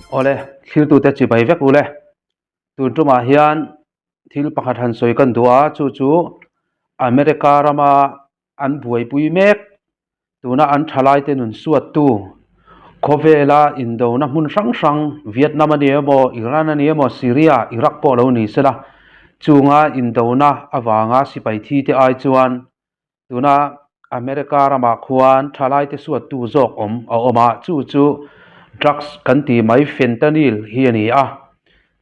Awle, thlirtute chibai vek ule. Tun tumah hian thil pakhat han sawi kan duh a, chu chu America rama an buaipui mek tuna an thalaite nun suattu khawvela indona hmun hrang hrang Vietnam a ni emaw, Iran a ni emaw, Syria, Iraq pawh lo ni sela chunga indona avanga sipai thi te ai chuan Tuna America ramah khuan thalaite suattu zawk awm a awm a, chu chu drugs kan tih mai fentanyl hi a ni a.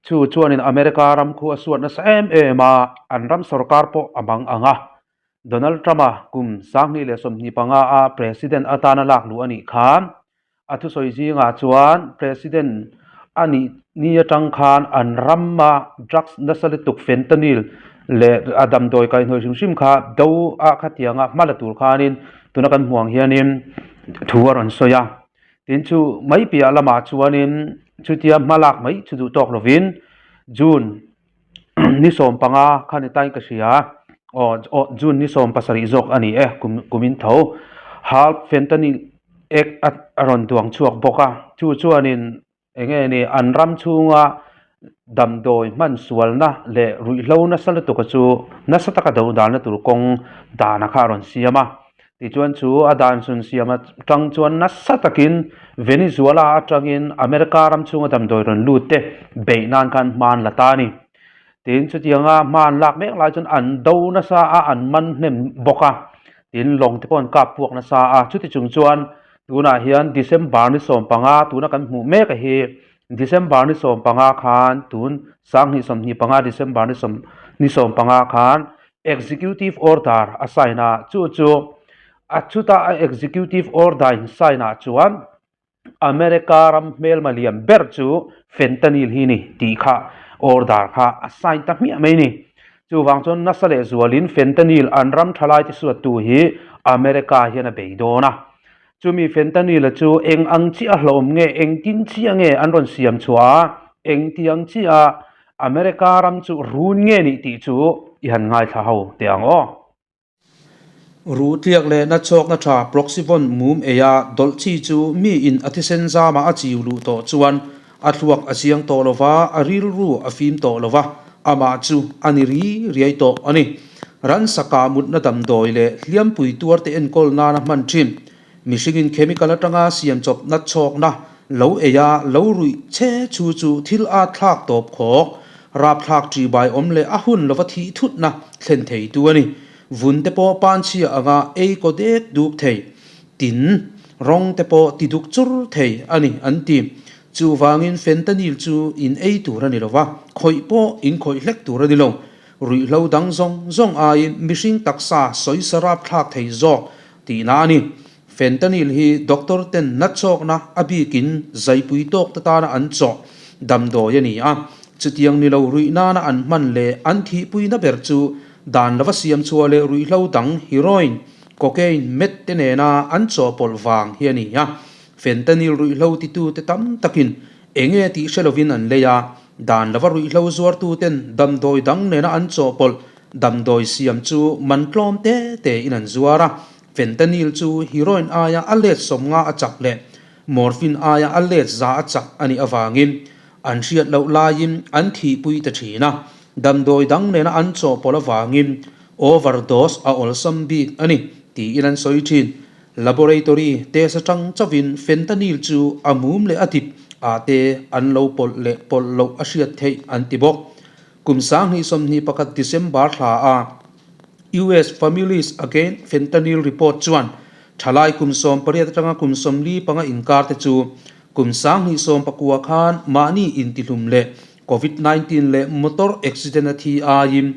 Chu chuanin America ram khu a suat nasa em em a, an ram sorkar pawh a bang ang a. Donald Trump-a kum 2025 a President atana lak luh a nih khan A thusawi zingah chuan President a nih ni atang khan an rama drugs nasa lutuk fentanyl leh a damdawi kaihhnawih hrim hrim kha do a khatianga hma la tur khanin tuna kan hmuh ang hianin thu a rawn sawi a. Tin chu mai piah lamah chuanin chutia hma lak mai chu duh tawk lovin June ni 15 kha ni tain ka hria aw aw June ni 17 zawk a ni e kum kumin tho half fentanyl act a a rawn duang chhuak bawk a chu chuanin eng nge ni an ram chhunga damdawi hman sualna leh ruihhlo nasa lutuk a chu nasa taka do dalna tur kawng dana kha a rawn siam a. Tichuan chu a dan sun siam atang chuan nasa takin Venezuela atangin America ram chhunga damdawi rawn lut te beih nan khan hma an la ta a ni. Tin, chutianga hma an lak mek lai chuan an do nasa a, an man hnem bawk a. Tin, lawng te pawh an kap puak nasa a. Chuti chung chuan tunah hian December ni 15 tuna kan hmuh mek a hi December ni 15 khan tun 2025 December ni ni 15 khan Executive Order a sign a, chu chu a chuta a Executive Order in sign ah chuan America ram hmelma lian ber chu fentanyl hi ni tih kha order kha a sign ta hmiah mai ni. Chuvang chuan nasa leh zualin fentanyl an ram thalai te suattu hi America hian a bei dawn a. Chumi fentanyl a chu eng ang chiah hlawm nge, engtin chiah nge an rawn siam chhuah a, engtiang chiah America ram chu run nge nih tih chu i han ngaithla ho teh ang aw. Ruh tliak leh na chawkna tha Proxyvon mum eia dawlh chi chu mi in a thisen zama a chiu luh tawh chuan a thluak a chiang tawh lo va, a rilru a fim tawh lo va, amah chu a ni ri riai tawh a ni. Ransa kah mutna damdawi leh hliampui tuarte enkawl nana hman thin Mihringin chemical atanga siam chawp nat chhawkna lo ei a, lo ruih che chu chu thil at thlak tawp khawk, rapthlak ṭihbai awm leh a hun lova thih thutna thlen thei tu a ni. Vun te pawh panchhia anga ei kaw dek duk thei, tin rawng te pawh ti duk chur thei a ni an ti. Chuvangin fentanyl chu in ei tur a ni lova, khawih pawh in khawih hlek tur a ni lo. Ruihhlo dang zawng zawng aiin mihring taksa sawisa rapthlak thei zawk Tihna a ni. Fentanyl hi doctor ten natchawkna a bikin zaipui tawk te tana an chawh damdawi a ni a. Chutiang ni lo ruih nana an hman leh an thihpuina ber chu dan lova siam chhuah leh ruihhlo dang heroin, cocaine, meth te nena an chawhpawlh vang hi a ni a. Fentanyl ruihhlo titu te tam takin enge tih hre lovin an lei a, dan lova ruihhlo zuartu ten damdawi dang nena an chawhpawlh Damdawi siam chu man tlawm te te in an zuar a, fentanyl chu heroin aia a let 50 a chak leh morphine aia a let 100 a chak a nih avangin an hriat loh laiin an thihpui ta thin a, damdawi dang nena an chawhpawlh avangin overdose a awlsam bik a ni tiin an sawi thin. Laboratory test atang chauhin fentanyl chu a mum leh a dip ah te an lo pawlh leh pawlh loh a hriat theih an ti bawk. Kum 2021 December thla a US Families Against Fentanyl report chuan thalai kum 18 atanga kum 45 inkar te chu kum 2019 khan mahni intihlum leh Covid-19 leh motor accident a thi aiin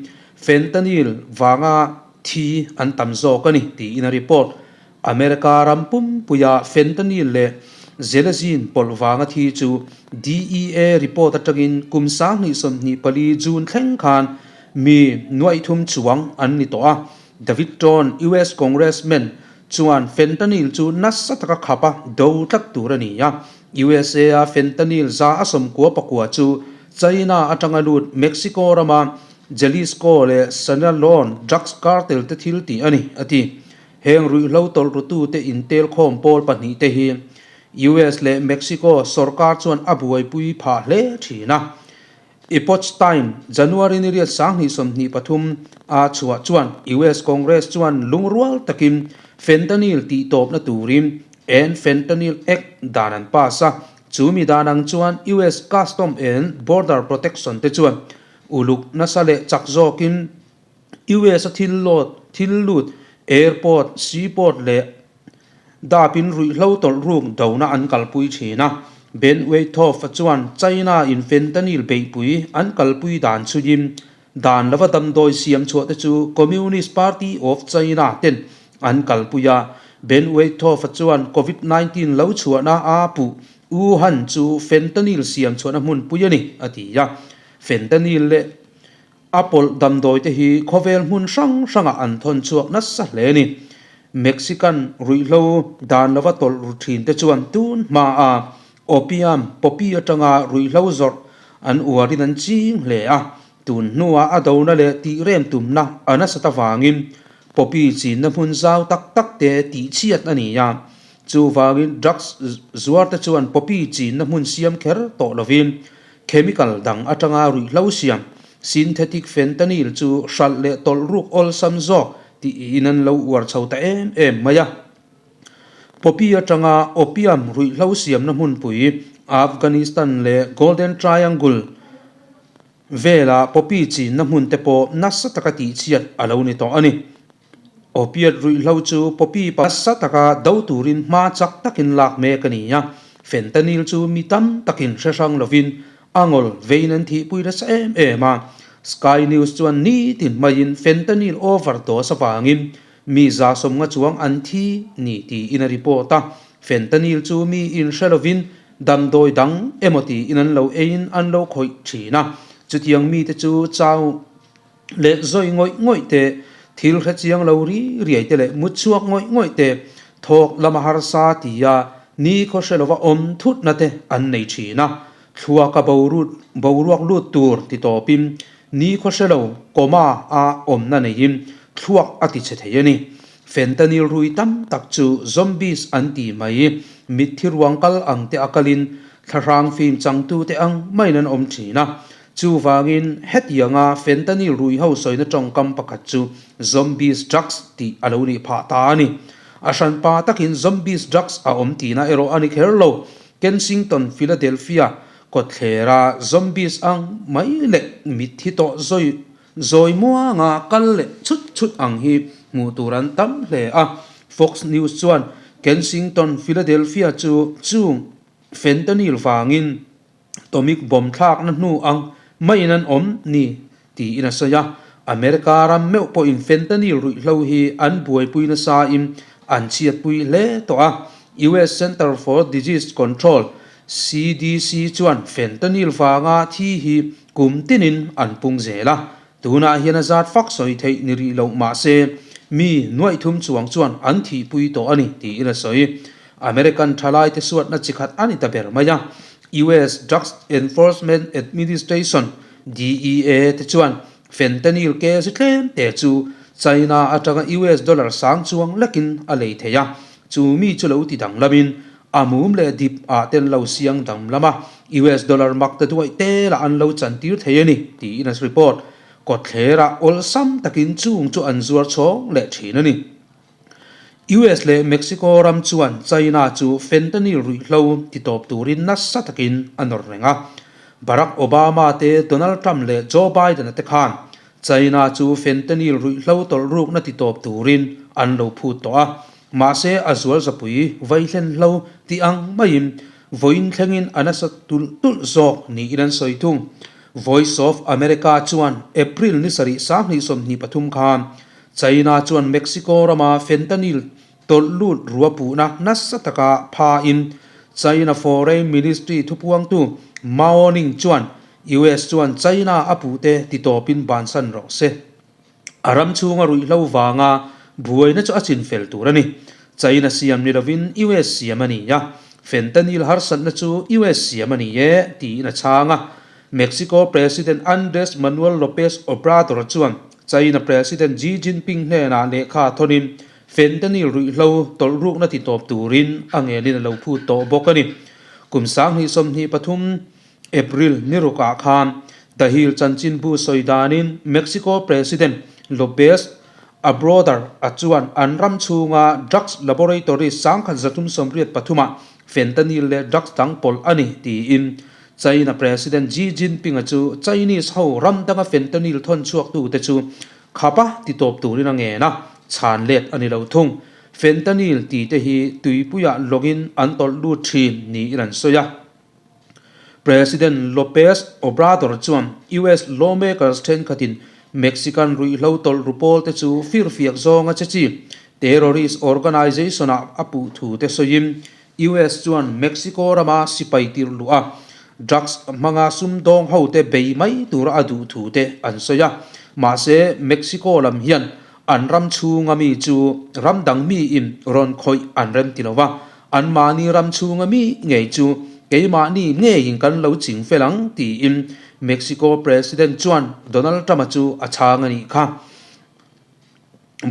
fentanyl vanga thi an tam zawk a ni tiin a report. America ram pumpuia fentanyl leh xylazine pawlh vanga thi chu DEA report atangin kum 2024 June thleng khan mi nuaihthum chuang an ni tawh a. David Tone, US Congressman chuan fentanyl chu nasa taka khap a do tlat tur a ni a. USA a fentanyl 199 chu China atanga lut Mexico rama Jalisco leh Sinaloa drugs cartel te thil tih a ni, a ti. Heng ruihhlo tawlh rutute intel khawm pawl pahnih te hi US leh Mexico sorkar chuan a buaipui phah hle thin a. Epoch Time, January ni riat 2023 a chhuah chuan US Congress chuan lungrual takin fentanyl tihtawpna turin End Fentanyl Act dan an pass a, chu mi dan ang chuan US Custom and Border Protection te chuan uluk nasa leh chak zawkin US a thil lawt, thil lut, airport, seaport leh dapin ruihhlo tawlh ruk dona an kalpui thin a. Ben Wythoff-a chuan China in fentanyl beihpui an kalpui dan chhuiin dan lova damdawi siam chhuah te chu Communist Party of China ten an kalpui a. Ben Wythoff-a chuan Covid 19 lo chhuahna a puh Wuhan chu fentanyl siam chhuahna hmunpui a ni, a ti a. Fentanyl leh A pawlh damdawi te hi khawvel hmun hrang hrangah an thawn chhuak nasa hle a ni. Mexican ruihhlo dan lova tawlh ru thin te chuan tun hmaa opium, poppy atanga ruihhlo zawrh an uarin an ching hle a. Tun hnuah a dona leh tihrem tumna a nasat avangin poppy chinna hmun zau tak tak te tihchhiat a ni a. Chuvangin drugs zuar te chuan poppy chinna hmun siam kher tawh lovin Chemical dang atanga ruihhlo siam, synthetic fentanyl chu hralh leh tawlh ruk awlsam zawk tiin an lo uar chho ta em em mai a. Poppy atanga opium ruihhlo siamna hmunpui Afghanistan leh Golden Triangle vela poppy chinna hmun te pawh nasa taka tihchhiat a lo ni tawh a ni. Opiate ruihhlo chu poppy nasa taka do turin hma chak takin lak mek a ni a, fentanyl chu mi tam takin hre hrang lovin a ngawl vein an thihpui nasa em em a. Sky News chuan nitin hmaiin fentanyl overdose avangin mi 150 chuang an thi ni tiin a report a, fentanyl chu mi inhre lovin damdawi dang emaw tiin an lo eiin an lo khawih thin a, chutiang mite chu chau leh zawi ngawih ngawih te, thil hre chiang lo ri riai te leh mut chhuak ngawih ngawih te, thawk lama harsa tia ni khaw hre lova awm thutna te an nei thin a, thluaka borut boruak lut tur ti tawpin ni khaw hre lo coma a awmna neiin thluak a ti chhe thei a ni. Fentanyl rui tam tak chu zombies an ti mai, mitthi ruang kal ang te a kalin thlahrang fim changtute ang maiin an awm thin a, Chuvangin, hetianga fentanyl ruiho sawina tawngkam pakhat chu zombies drugs tih a lo nih phah ta a ni. A hranpa takin zombies drugs a awm tihna erawh a ni kher lo. Kensington, Philadelphia kawtthlera zombies ang mai leh mitthi tawh zawi zawi muanga kal leh chhut chhut ang hi hmuh tur an tam hle a. Fox News chuan Kensington, Philadelphia chu chung fentanyl vangin Atomic bomb thlakna hnu ang maiin an awm ni tiin a sawi a. America ram meuh pawhin fentanyl ruihhlo hi an buaipui nasain an chhiatpui hle tawh a. US Center for Disease Control, CDC, chuan fentanyl vanga thi hi kum tinin an pung zel a. Tunah hian a zat fak sawi theih ni rih loh mah se, mi nuaihthum chuang chuan an thihpui tawh a ni tiin a sawi. American thalaite suatna chi khat a ni ta ber mai a, US Drugs Enforcement Administration, DEA, te chuan fentanyl kg tlem te chu China atanga US dollar sang chuang lekin a lei thei a, chu mi chu lo ti danglamin a mum leh dip ah ten lo siang danglam a, US dollar mak ta duaih te lah an lo chantir thei a ni, tiin a report. Kawtthlerah awlsam takin chung chu an zuar chhawng leh thin a ni. US leh Mexico ram chuan China chu fentanyl ruihhlo titawp turin nasa takin a nawr reng a. Barack Obama te, Donald Trump leh Joe Biden-a te khan China chu fentanyl ruihhlo tawlh rukna titawp turin an lo phut tawh a. Mahse a zual zapui vaihlenhlo tih ang maiin vawiin thlengin a nasa tulh tulh zawk niin an sawi thung. Voice of America chuan April ni sarih 2023 khan China chuan Mexico rama fentanyl tawlh lut rua puhna nasa taka phain China Foreign Ministry thupuangtu Mao Ning chuan US chuan China a puhte titawpin bansan rawh se. A ram chhunga ruihhlo vanga buaina chu a chinfel tur a ni. China siam ni lovin US siam a ni a, fentanyl harsatna chu US siam a ni e, tiin a chhang a. Mexico President Andres Manuel Lopez Obrador chuan China President Xi Jinping hnenah lehkha thawnin Fentanyl ruihhlo tawlh rukna ti tawp turin a ngelin a lo phut tawh bawk a ni. Kum 2023 April ni rukah khan The Hill chanchinbu sawi danin Mexico President Lopez Obrador a chuan an ram chhunga drugs laboratory 1383 ah fentanyl leh drugs dang pawlh a ni tiin China President Xi Jinping-a chu Chinese ho ram danga fentanyl thawn chhuaktute chu khapa ti tawp turin a ngen a, chhan let a ni lo thung. Fentanyl tih te hi tuipuiah lawngin an tawlh lut thin niin an sawi a. President Lopez Obrador chuan US lawmakers thenkhatin Mexican ruihhlo tawlh ru pawl te chu firfiak zawnga che chi terrorist organization-ah a puh thu te sawiin US chuan Mexico rama sipai tirh luh a, drugs hmanga sumdawng hote bei mai tura a duh thu te an sawi a. Mahse, Mexico lam hian an ram chhunga mi chu ram dang miin rawn khawih an rem ti lo va, anmahni ram chhunga mi ngei chu keimahni ngeiin kan lo ching fel ang tiin Mexico President chuan Donald Trump-a chu a chhang a nih kha.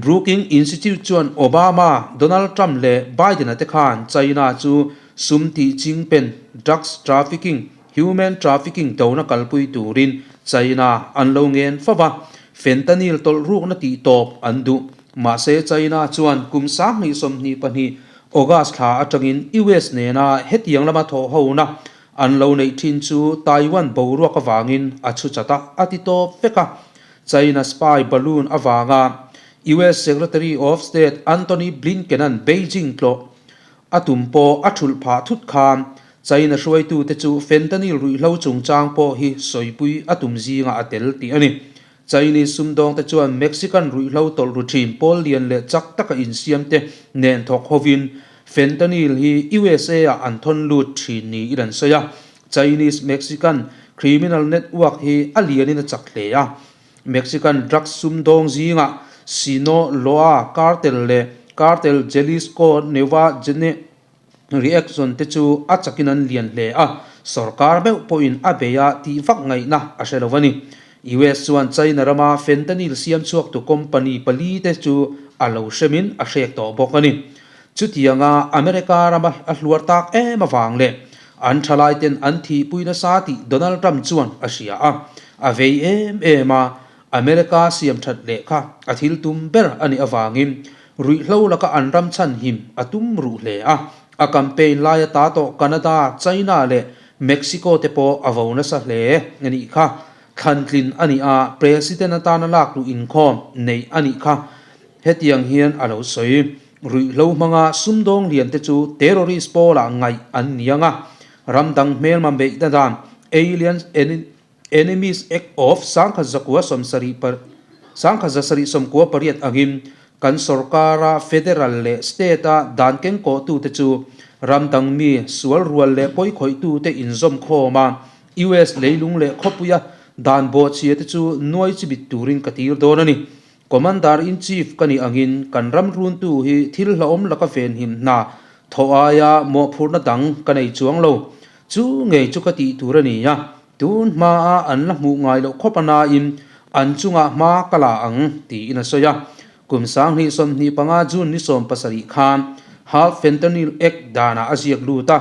Brookings Institute chuan Obama, Donald Trump leh Biden-a te khan China chu sum tih chingpen, drugs trafficking, human trafficking dona kalpui turin China an lo ngen fo va, fentanyl tawlh rukna tih tawp an duh. Mahse China chuan kum 2022 August thla atangin US nena hetiang lama thawh hona an lo neih thin chu Taiwan boruak avangin a chhu chat a, a ti tawp vek a. China spy balloon avanga US Secretary of State Antony Blinken-a'n Beijing tlawh a tum pawh a thulh phah thut khan China hruaitute chu fentanyl ruihhlo chungchang pawh hi sawipui a tum zingah a tel tih a ni. Chinese sumdawngte chuan Mexican ruihhlo tawlh ru thin pawl lian leh chak taka insiamte nen thawk hovin fentanyl hi USA-ah an thawn lut thin niin an sawi a. Chinese-Mexican criminal network hi a lianin a chak hle a, Mexican drugs sumdawng zingah Sinaloa cartel leh Cartel Jalisco Nueva Generacion te chu a chakin an lian hle a, sorkar meuh pawhin a bei a tih vak ngaihna a hre lo a ni. US chuan China rama fentanyl siam chhuaktu company pali te chu a lo hremin a hrek tawh bawk a ni. Chutianga America rama a hluar tak em avang leh an thalaiten an thihpui nasa tih Donald Trump chuan a hria a, a vei em em a, America siam that leh kha a thil tum ber a nih avangin ruihhlo laka an ram chhan him a tum ruh hle a, a campaign laia ta tawh Canada, China leh Mexico te pawh a vo nasa hle a nih kha. Thlantlin a nih a, President atana lak luh inkhawm neih a nih kha. Hetiang hian a lo sawi. Ruihhlo hmanga sumdawng lian te chu terrorist pawlah ngaih an ni ang a, ram dang hmelma beihna dan Alien Enemies Act of 1978 angin kan sorkara federal leh state-a dan kengkawhtute chu ram dang mi sual rual leh pawikhawih-tute inzawmkhawm a, US leilung leh khawpuia dan bawhchhia te chu nuai chibit turin ka tir dawn a ni. Commander-in-Chief ka nih angin kan ram runtu hi thil hlauhawm laka venhim hna thawh aia mawhphurhna dang ka nei chuang lo. Chu ngei chu ka tih tur a ni a, tun hmaa an la hmuh ngai loh khawp a nain an chungah hma ka la ang, tiin a sawi a. Kum 2025 June ni 17 khan Half Fentanyl Act danah a ziak lut a.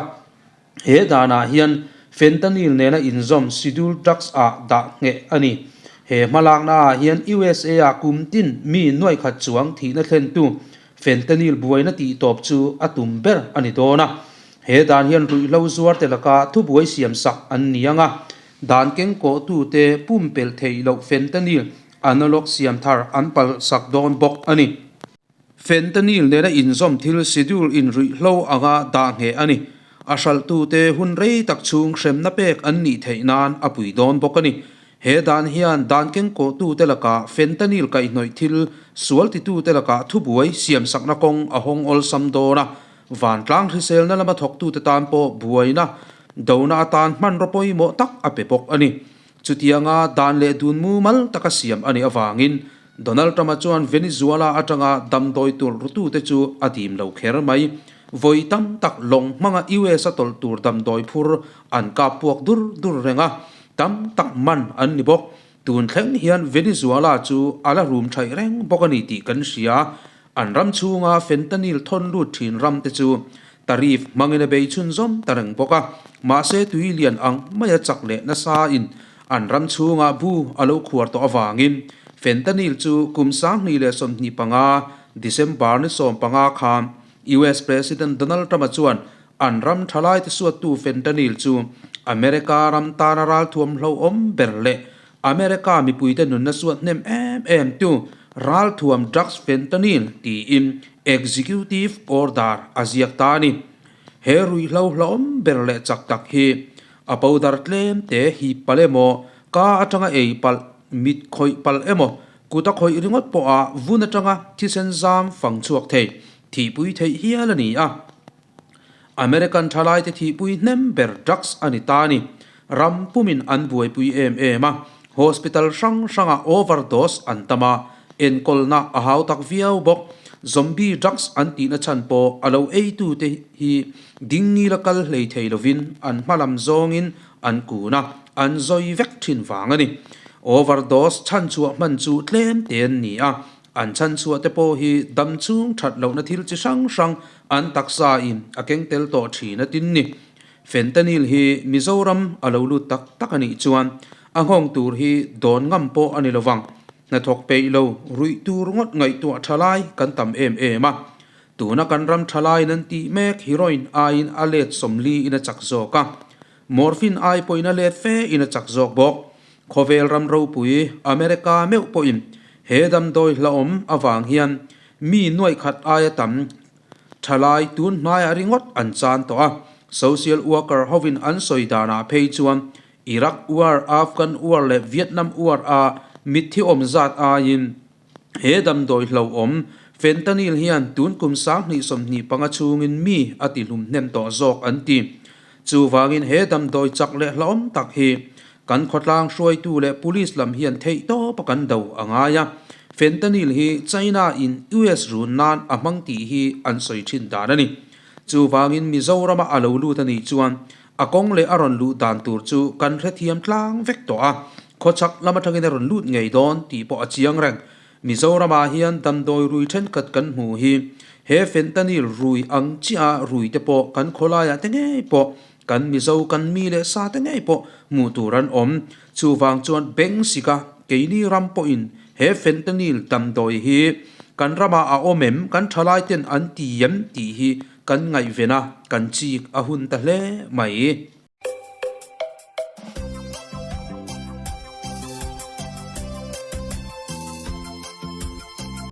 He danah hian fentanyl nena inzawm scheduled drugs ah dah ngheh a ni. He hmalakna ah hian USA ah kum tin mi nuaikhat chuang thihna thlentu fentanyl buaina tih tawp chu a tum ber a ni dawn a. He dan hian ruihhlo zuarte laka thubuai siamsak an ni ang a, dan kengkawhtute pumpelh theih loh fentanyl analog siam thar an palhsak dawn bawk a ni. Fentanyl nena inzawm thil schedule in ruihhlo anga dah ngheh a ni. A hralhtute hun rei tak chhung hremna pek an nih theih nan a pui dawn bawk a ni. He dan hian dan kengkawhtute lakah fentanyl kaihhnawih thil sual titute lakah thubuai siamsakna kawng a hawng awlsam dawn a, vantlang hriselna lama thawktute tan pawh buaina dona atan hmanraw pawimawh tak a pe bawk a ni. Chutianga dan leh dun mumal taka siam a nih avangin Donald Trump-a chuan Venezuela atanga damdawi tur rutute chu a dim lo kher mai. Vawi tam tak lawng hmanga US a tawlh tur damdawi phur an kap puak dur dur reng a, tam tak man an ni bawk. Tun thleng hian Venezuela chu a la rum thaih reng bawk a ni tih kan hria. An ram chhunga fentanyl thawn lut thin ram te chu tariff hmangin a bei chhunzawm ta reng bawk a, mahse tui lian ang maia chak leh nasa in an ram chhungah bu a lo khuar tawh avangin fentanyl chu kum 2025 December ni 15 khan US President Donald Trump-a chuan an ram thalaite suattu fentanyl chu America ram tana ralthuam hlauhawm ber leh America mipuite nunna suat hnem em em tu ralthuam drugs fentanyl tiin executive order a ziak ta a ni. He ruihhlo hlauhawm ber leh chak tak hi a powder tlem te hip palh emaw, ka atanga ei palh, mit khawih palh emaw, kut a khawih ringawt pawha vun atanga thisen zam fang chhuak thei, thihpui theih hial a ni a. American thalaite thihpui hnem ber drugs a ni ta a ni. Ram pumin an buaipui em em a, hospital hrang hrangah overdose an tam a, enkawlna a hau tak viau bawk. Zombie drugs an tihna chhan pawh a lo eitute hi ding ngila kal hlei thei lovin an hma lam zawngin an kun a, an zawi vek thin vang a ni. Overdose chhanchhuah hman chu tlem te an ni a, An chhanchhuah te pawh hi dam chhung that lohna thil chi hrang hrang an taksa in a keng tel tawh thin a tin ni. Fentanyl hi Mizoram a lo lut tak tak a nih chuan a nghawng tur hi dawn ngam pawh a ni lovang. Hnathawk peih lo ruih tur ngawt ngaihtuah tha lai kan tam em em a. Tuna kan ram tha laiin an tih mek heroin aiin a let 40 in a chak zawk a. Morphine ai pawhin a let fe in a chak zawk bawk. Khawvel ram ropui America meuh pawhin he damdawi hlauhawm avang hian mi nuaih khat aia tam thalai tun hnaiah ringawt an chan tawh a. Social worker hovin an sawi danah phei chuan Iraq War, Afghan War leh Vietnam War a mitthi awm zat aiin he damdawi hlauhawm Fentanyl hian tun kum 2025 chhungin mi a tihlum hnem tawh zawk an ti. Chuvangin he damdawi chak leh hlauhawm tak hi kan khawtlang hruaitu leh police lam hian theih tawp a kan do a ngai a. Fentanyl hi China in US run nan a hmang tih hi an sawi thin dan a ni. Chuvangin Mizorama a lo lut a nih chuan a kawng leh a rawn luh dan tur chu kan hrethiam tlang vek tawh a, khawchhak lam atangin a rawn lut ngei dawn tih pawh a chiang reng. Mizoramah hian damdawi rui thenkhat kan hmu hi he fentanyl rui ang chiah rui te pawh kan khawlaiah te ngei pawh kan Mizo kan mi leh sa te ngei pawh hmuh tur an awm. Chuvang chuan beng sika keini ram pawhin he fentanyl damdawi hi kan ramah a awm em, kan thalai ten an ti em tih hi kan ngaihven a, kan chik a hun ta hle mai.